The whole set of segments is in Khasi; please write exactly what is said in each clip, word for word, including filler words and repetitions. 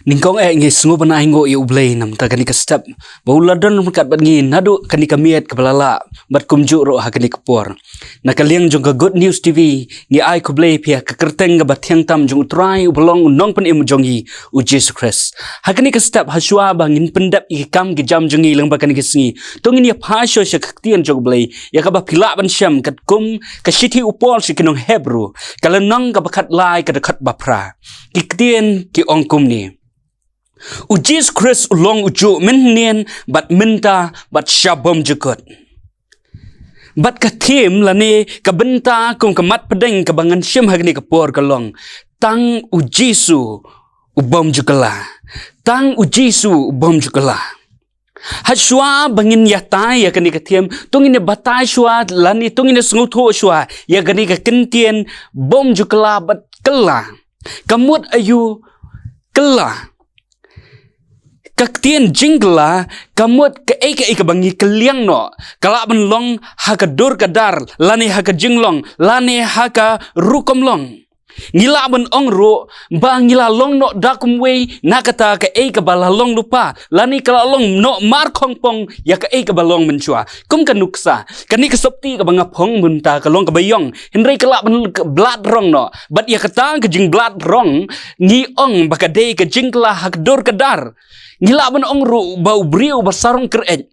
Nyngkong eh ngi sngewbha ban ai nguh ïa U Blei namar kane ka step ba u la don ryngkat bad ngi naduh kane ka miet kaba la lah bad kumjuh ruh ha kane ka por. Na ka liang jong ka Good News T V ngi ai khublei ïa phi ha ka kyrteng kaba thiang tam jong U Trai uba long U Nongpynim jong ngi U Jisu Khrist. Ha kane ka step ha shuwa ba ngin pyndep ïa ki kam ki jam jong ngi lyngba kane ka sngi, to ngin ïa phai shuwa sha ka ktien jong U Blei ïa kaba phi lah ban shem katkum ka shithi u Paul sha ki nong Hebru, ka lynnong kaba khatlai ka dkhot ba phra. Ki ktien ki ong kumne: U Jisu Khrist u long ujuh mynhynnin bad mynta bad sha bymjukut. Bad ka theme lane ka bynta kum ka mat pdeng kaba ngan shim ha kane ka por ka long: Tang U Jisu u bymjukut la. Tang U Jisu u bymjukut la. Ha shuwa ba ngin ïatai ïa kane ka theme, to ngin ïa batai shuwa lane to ngin ïa sngewthuh shuwa ïa kane ka kyntien bymjukut la bad kylla. Ka mut aïu kylla? Ka ktien jingkylla ka mut kaei kaei kaba ngi kylliang noh, ka lah ban long ha ka dur ka dar lane ha ka jinglong lane ha ka rukom long. Ngi lah ban ong ruh ba ngi la long noh da kumwei na kata kaei kaba la long lypa lane ka la long noh markhongpong ïa kaei kaba long mynshuwa. Kum ka nuksa, kane ka sopti kaba nga phong mynta ka long kaba ïong, hynrei ka lah ban blat rong noh. Bad ïa kata ka jingblad rong ngi ong ba ka dei ka jingkylla ha ka dur ka dar. Ngi lah ban ong ruh ba u briew ba sarong kyreit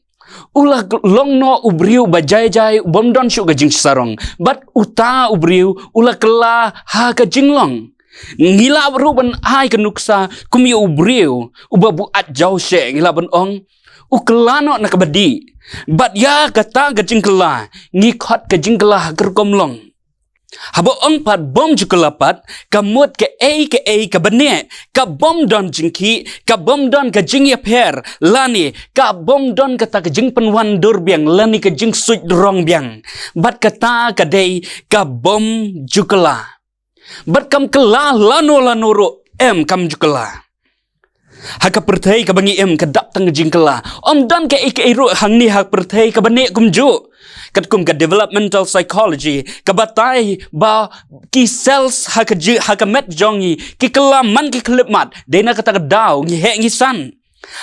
u la long noh u briew ba jai jai u bym don shuh ka jingsarong. Bad uta u briew u la kylla ha ka jinglong. Ngi lah ruh ban ai ka nuksa kum ïa u briew uba buaid jaw sheh, ngi lah ban ong u kylla noh na kaba dih. Bad ïa kata ka jingkylla ngi khot ka jingkylla ha ka rukom long. Haba ong pat bymjukut la pat, ka mut kaei kaei kaba neh, ka bym don jingkhih, ka bym don ka jingïapher lane ka bym don kata ka jingpynwandur biang lane ka jingsuid rong biang. Bad kata ka dei ka bymjukut la. Bad kam kylla lano lano ruh, em, kam jukut la. Ha ka pyrthei kaba ngi im ka dap tang jingkylla. Ym don kaei kaei ruh hangne ha ka pyrthei kaba neh kumjuh. Katkum ka developmental psychology ka batai ba ki cells ha ka ji-, ha ka met jong ngi ki kylla man ki khyllipmat, dei na kata ka daw ngi heh ngi san.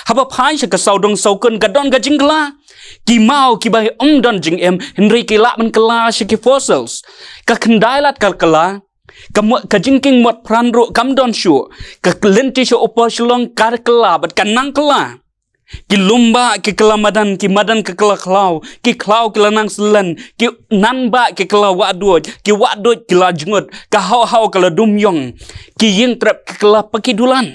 Haba phai sha ka sawdong sawkun ka don ka jingkylla. Ki maw kiba ym don jingim hynrei ki lah ban kylla sha ki fossils. Ka khyndai lad ka kylla. Ka mo-, ka jingkieng mot phran ruh kam don shuh. Ka lynti sha u por sha long ka kylla bad ka nang kylla. Ki lum bah ki kylla madan, ki madan ki kylla khlaw, ki khlaw ki la nang syllen, ki nan bah ki kylla wahduid, ki wahduid ki la jngut, ka haw haw ka la dum ïong, ki ïing trep ki kylla paki dulan.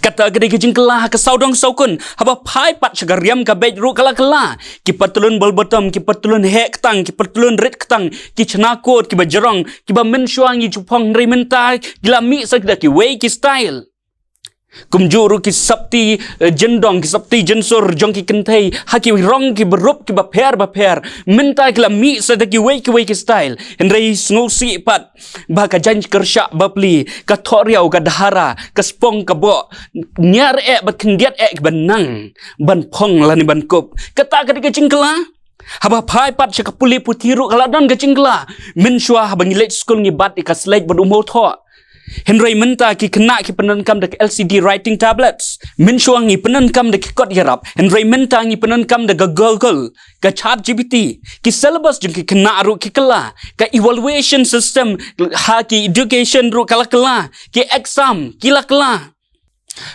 Kata ka dei ka jingkylla ha ka sawdong sawkun. Haba phai pat sha ka riam ka beit ruh ka la kylla. Ki patlun bol bottom, ki patlun heh ktang, ki patlun rit ktang, ki chna kot kiba jrong, kiba mynshuwa ngi ju phong hynrei mynta ki la mih sa da kiwei ki style. Kumjuh ruh ki sopti, eh, jyndong, ki sopti jynsur jong ki kynthei ha ki rong kiba rup kiba pher ba pher, mynta ki la mih sa da kiwei kiwei ki style. Hynrei sngewsih pat ba ka jaiñ kyrshah bapli, ka thohriaw, ka dhara, ka spong, ka boh, ñiar eh bad khyndiat eh kiba nang ban phong lane ban kup. Kata ka dei ka jingkylla. Haba phai pat sha ka pule puthi ruh ka la don ka jingkylla. Mynshuwa haba ngi leit skul ngi bat ïa ka slate bad u mawthoh. Hynrei mynta ki khynnah ki pyndonkam da ka L C D writing tablets. Mynshuwa ngi pyndonkam da ki kot ïarap. Hynrei mynta ngi pyndonkam da ka Google, ka Chat G P T. Ki syllabus jong ki khynnah ruh ki kylla. Ka evaluation system ha ki education ruh ka la kylla. Ki exam ki la kylla.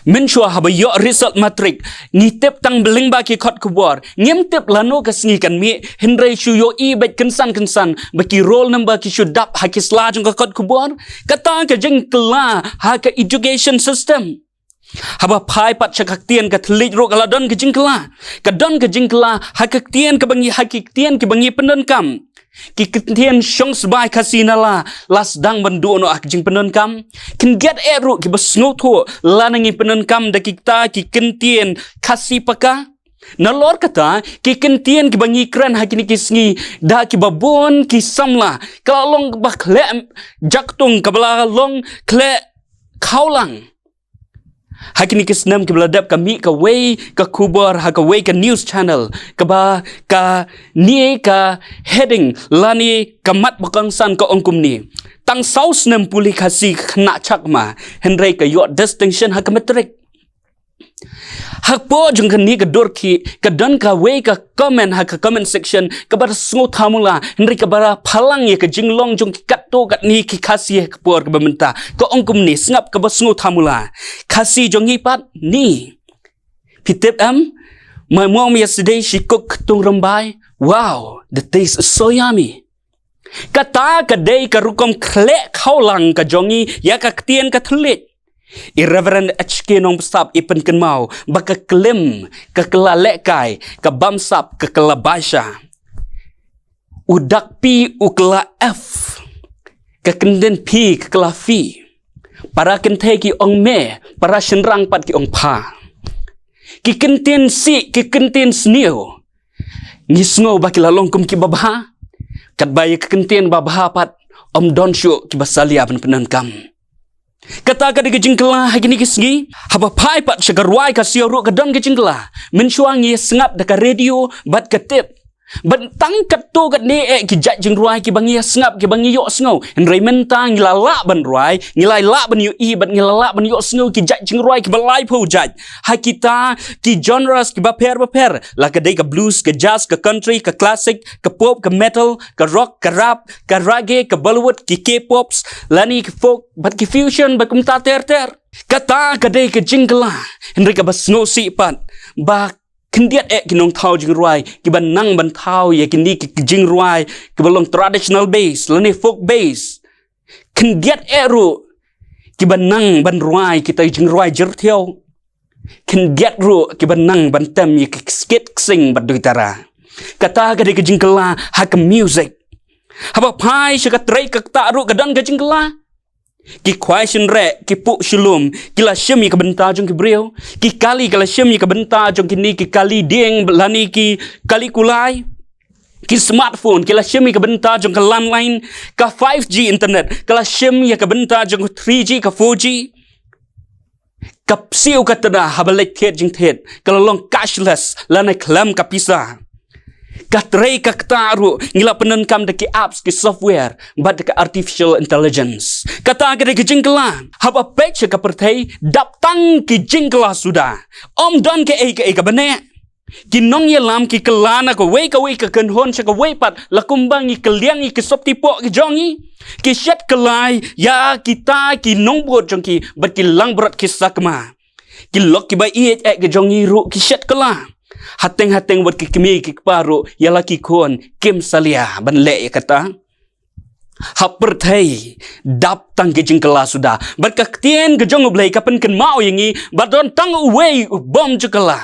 Mynshuwa haba ïoh result matric, ngi tip tang ba lyngba ki kot khubor. Ngim tip lano ka sngi kan mih, hynrei shu ïohi beit kynsan kynsan ba ki roll number ki shu dap ha ki sla jong ka kot khubor. Kata ka jingkylla ha ka education system. Haba phai pat sha ka ktien ka thylliej ruh ka la don ka jingkylla. Ka don ka jingkylla ha ka ktien kaba ngi, ha ki ktien kiba ngi pyndonkam. Ki ktien shong sbai Khasi na la, la sdang ban duh noh ha ka jingpyndonkam. Khyndiat eh ruh kiba sngewthuh lada ngi pyndonkam da kita ki ktien Khasi paka. Nalor kata, ki ktien kiba ngi kren ha kine ki sngi da kiba bun ki samla, ka la long ba khleh jaktung, kaba la long khleh khawlang. Ha kine ki snem kiba la dep ka mih kawei ka khubor ha kawei ka news channel, kaba kane ka heading lane ka mat ba kongsan ka ong kumne: Tang saw snem pule Khasi ka khynnah Chakma, hynrei ka ïoh distinction ha ka matric. Ha ka por jong kane ka dur khih, ka don kawei ka comment ha ka comment section kaba da sngewthuh mula, hynrei kaba da phalang ïa ka jinglong jong ki katto katne ki Khasi ha ka por kaba mynta. Ka ong kumne, sngap kaba sngewthuh mula. Khasi jong ngi pat ni. Phi tip em, my mom yesterday she cooked ktung rymbai. Wow, the taste is so yummy. Kata ka dei ka rukom khleh khawlang ka jong ngi ïa ka ktien Katholik. I Reverend H K Nongbsap i pynkynmaw ba ka klim ka kylla lehkai, ka bamsap ka kylla baisha. U dak P u kylla F, ka kyntien phi ka kylla phi. Para kynthei ki ong me, para shynrang pat ki ong pha. Ki kyntien sih, ki kyntien sniew, ngi sngew ba ki la long kum kiba bha. Katba ïa ki kyntien ba bha pat, ym don shuh kiba salia ban pyndonkam. Kata ka dei ka jingkylla ha kine ki sngi. Haba phai pat sha ka rwai Khasi ruh ka don ka jingkylla. Mynshuwa ngi sngap da ka radio bad ka tape. Bad tang katto katne eh ki jait jingrwai kiba ngi sngap, kiba ngi ïohsngew. Hynrei mynta ngi la lah ban rwai, ngi la lah ban ïohi bad ngi la lah ban ïohsngew ki jait jingrwai kiba laiphew jait. Ha kita ki genres kiba pher bapher, la ka dei ka blues, ka jazz, ka country, ka classic, ka pop, ka metal, ka rock, ka rap, ka reggae, ka Bollywood, ki K-pops, lane ki folk bad ki fusion bad kumta ter ter. Kata ka dei ka jingkylla. Hynrei kaba sngewsih pat, ba khyndiat eh ki nongthaw jingrwai kiba nang ban thaw ïa kine ki jingrwai kiba long traditional base lane folk base. Khyndiat eh ruh kiba nang ban rwai kita ki jingrwai jyrthiew. Khyndiat ruh kiba nang ban tem ïa ki skit ksing bad duitara. Kata ka dei ka jingkylla ha ka music. Haba phai sha ka trei ka ktah ruh ka don ka jingkylla. Ki khwai shynreh, ki puh shilum, ki la shim ïa ka bynta jong ki briew. Ki kali ki la shim ïa ka bynta jong kine ki kali dieng lane ki kali kulai. Ki smartphone ki la shim ïa ka bynta jong ka landline, ka five G internet ka la shim ïa ka bynta jong ka three G, ka four G. Ka psiu ka tda haba leit thied jingthied ka la long cashless lane khlem ka pisa. Ka trei ka ktah ruh ngi la pyndonkam da ki apps, ki software bad da ka artificial intelligence. Kata ka dei ka jingkylla. Haba peit sha ka pyrthei dap tang ki jingkylla suda. Ym don kaei kaei kaba neh. Ki nongïalam ki kylla na kawei kawei ka kynhun sha kawei pat, la kumba ngi kylliang ïa ki sopti poh ki jong ngi. Ki shet kylla ïa kita ki nongbud jong ki bad ki langbrot ki sakma. Ki lok kiba ïeit eh ki jong ngi ruh ki shet kylla. Hateng hateng bad ki kmie ki kpa ruh ïa la ki khun kim salia ban leh ïa kata. Ha pyrthei dap tang ki jingkylla suda. Bad ka ktien ka jong U Blei ka pynkynmaw ïa ngi ba don tang uwei u bym ju kylla.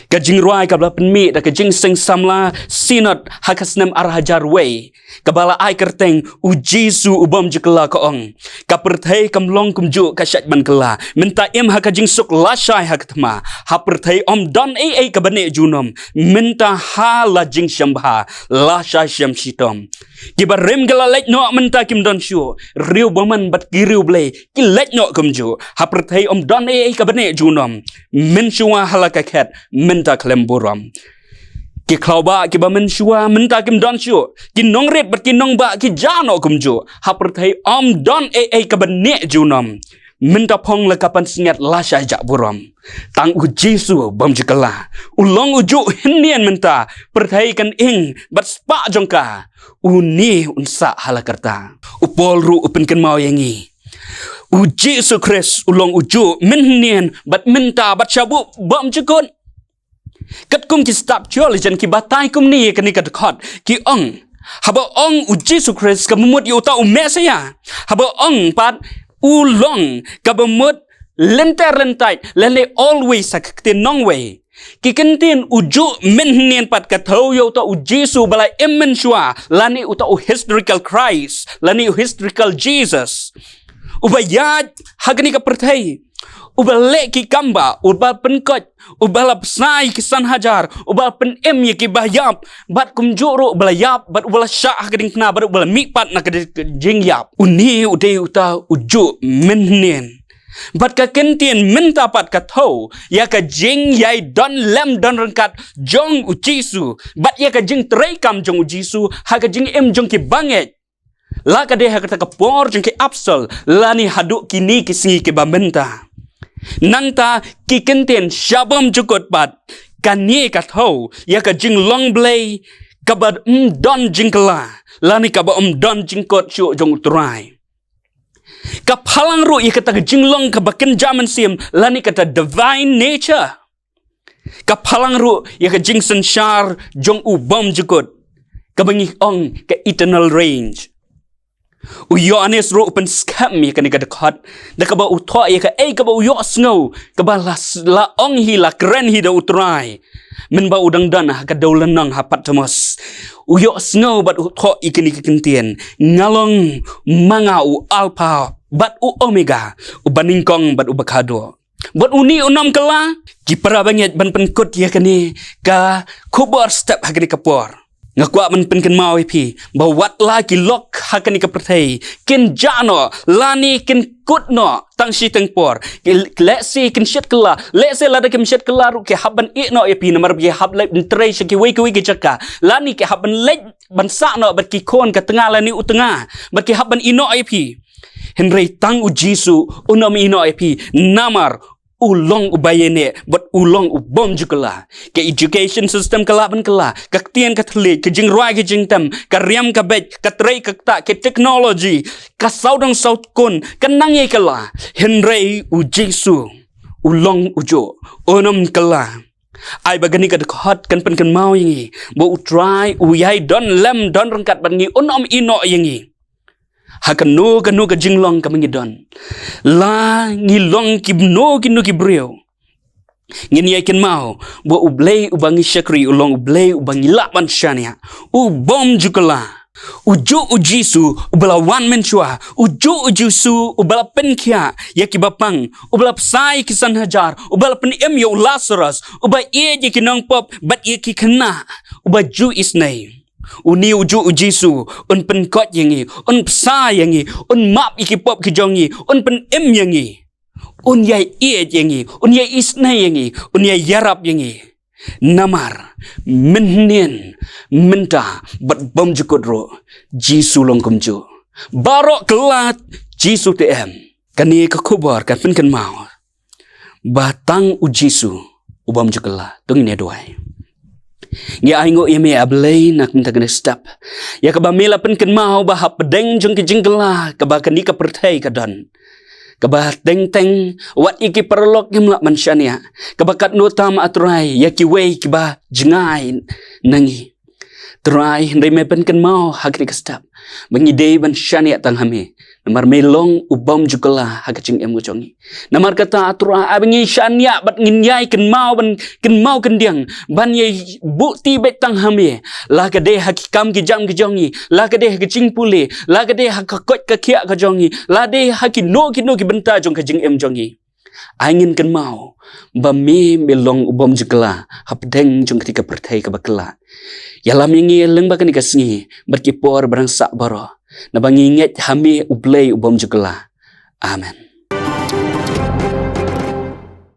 Ka jingrwai kaba la pynmih da ka Jingseng Samla Synod ha ka snem ar hajar wei, kaba la ai kyrteng U Jisu U Bym Ju Kylla, ka ong: Ka pyrthei kam long kumjuh, ka shait ban kylla. Mynta im ha ka jingsuk, lashai ha ka thma. Ha pyrthei ym don ei ei kaba neh junom. Mynta ha la jingshem bha, lashai shem shitom. Kiba rim ki la leit noh, mynta kim don shuh. Riew bymman bad ki riew blei ki leit noh kumjuh. Ha pyrthei ym don ei ei kaba neh junom. Mynshuwa ha la ka khet, mynta khlem burom. Ki khlaw bah kiba mynshuwa mynta kim don shuh. Ki nongrit bad ki nongbah ki jah noh kumjuh. Ha pyrthei ym don ei ei kaba neh junom. Mynta phong la ka pansngiat, lashai jah burom. Tang U Jisu Bym Ju Kylla u long ujuh hynnin mynta. Pyrthei kan ing bad spah jong ka. Une un sah ha la karta. U Paul ruh u pynkynmaw ïa ngi, U Jisu Khrist u long ujuh mynhynnin bad mynta bad shabuh bymjukut. Katkum ki stad theologian ki batai kumne ïa kane ka dkhot, ki ong, haba ong U Jisu Khrist kaba mut ïa uta u Messiah. Haba ong pat u long kaba mut lynter lyntait lane always ha ka ktien nongwei. Ki kyntien ujuh mynhynnin pat ka thew ïa uta U Jisu ba la im mynshuwa lane uta u historical Christ lane u historical Jesus. Uba ïaid ha kane ka pyrthei, uba leh ki kam bah, uba pynkoit, uba la bsa ïa ki san hajar, uba pynim ïa kiba ïap, bad kumjuh ruh uba la ïap, bad uba la shah ha ka diengphna, bad uba la mihpat na ka jingïap. Une u dei uta ujuh mynhynnin. Bad ka kyntien mynta pat ka thew ïa ka jingïai don lem don ryngkat jong U Jisu bad ïa ka jingtreikam jong U Jisu ha ka jingim jong ki bangeit. La ka dei ha kata ka por jong ki apostol, lane haduh kine ki sngi kiba mynta. Nangta ki kyntien sha bymjukut pat, kane ka thew ïa ka jinglong Blei kaba ym don jingkylla, lane kaba ym don jingkut shuh jong U Trai. Ka phalang ruh ïa kata ka jinglong kaba kynja mynsiem, lane kata divine nature. Ka phalang ruh ïa ka jingsynshar jong u bymjukut, kaba ngi ong ka eternal range. U Ïoannis ruh u pynskhem ïa kane ka dkhot da kaba u thoh ïa kaei kaba u ïohsngew, kaba la, la ong hi, la kren hi da U Trai mynba u dang don ha ka dewlynnong ha Patmos. U ïohsngew bad u thoh ïa kine ki kyntien: Nga long ma nga u Alpha bad u Omega, u banyngkong bad u bakhaduh. Bad une un ym kylla. Ki para bangeit, ban pynkut ïa kane ka khubor step ha kane ka por, nga kwah ban pynkynmaw ïa phi ba wat la ki lok ha kane ka pyrthei kin jah noh lane kin kut noh tang shiteng por. Ki, lehse kin shit kylla, lehse lada kim shit kylla ruh ki hap ban ïeh noh ïa phi, namar ba ki hap leit ban trei sha kiwei kiwei ki jaka, lane ki hap ban leit ban sah noh bad ki khun ka tnga lane u tnga, bad ki hap ban ïeh noh ïa phi. Hynrei tang U Jisu un ym ïeh noh ïa phi, namar u long uba ïaineh bad u long u bymjukut. Ka education system ka lah ban kylla, ka ktien ka thylliej, ka jingrwai ka jingtem, ka riam ka beit, ka trei ka ktah, ka technology, ka sawdong sawkun, ka nang ïa kylla. Hynrei U Jisu u long ujuh, un ym kylla. Ai ba kane ka dkhot kan pynkynmaw ïa ngi ba U Trai u ïai don lem don ryngkat bad ngi, un ym ïeh noh ïa ngi. Ha kano kano ka jinglong kaba ngi don, la ngi long kino kino ki briew, ngin ïai kynmaw ba U Blei uba ngi shakri u long U Blei uba ngi lah ban shaniah, u bymjukut. Ujuh U Jisu uba la wan mynshuwa, ujuh U Jisu uba la pynkhiah ïa kiba pang, uba la bsa ïa ki san hajar, uba la pynim ïa u Lasarus, uba ïeit ïa ki nongpop bad ïa ki khynnah, uba ju isynei. Une ujuh U Jisu un pynkoit ïa ngi, un bsa ïa ngi, un map ïa ki pop ki jong ngi, un pynim ïa ngi, un ïai ïeit ïa ngi, un ïai isynei ïa ngi, un ïai ïarap ïa ngi. Namar mynhynnin, mynta bad bymjukut ruh, Jisu long kumjuh. Baroh kylla, Jisu te em. Kane ka khubor kan pynkynmaw ba tang U Jisu u bymjukut. To ngin ïa duwai. Ngi ainguh ïa me, A Blei, na ka bynta kane ka step ïa kaba me la pynkynmaw ba hapdeng jong ka jingkylla kaba kane ka pyrthei ka don, kaba teng teng wat ïa ki paralok ngim lah ban shaniah, kaba katno tam, A Trai, ïa kiwei kiba jngai na ngi. Trai, hynrei me pynkynmaw ha kane ka step ba ngi dei ban shaniah tang ha me, namar me long u bymjukut ha ka jingim ka jong ngi. Namar kata, A Trai, ai ba ngin shaniah bad ngin ïai kynmaw, ban kynmaw kyndiang, ban ïai buhti beit tang ha me, la ka dei ha ki kam ki jam ki jong ngi, la ka dei ha ka jingpule, la ka dei ha ka koit ka khiah ka jong ngi, la dei ha kino kino ki bynta jong ka jingim jong ngi. Ai ngin kynmaw ba me, me long u bymjukut hapdeng jong kane ka pyrthei kaba kylla. Ïalam ïa ngi lyngba kane ka sngi bad ki por ba dang sah baroh, naba ngi ngeit ha me, U Blei u bymjukut. Amen.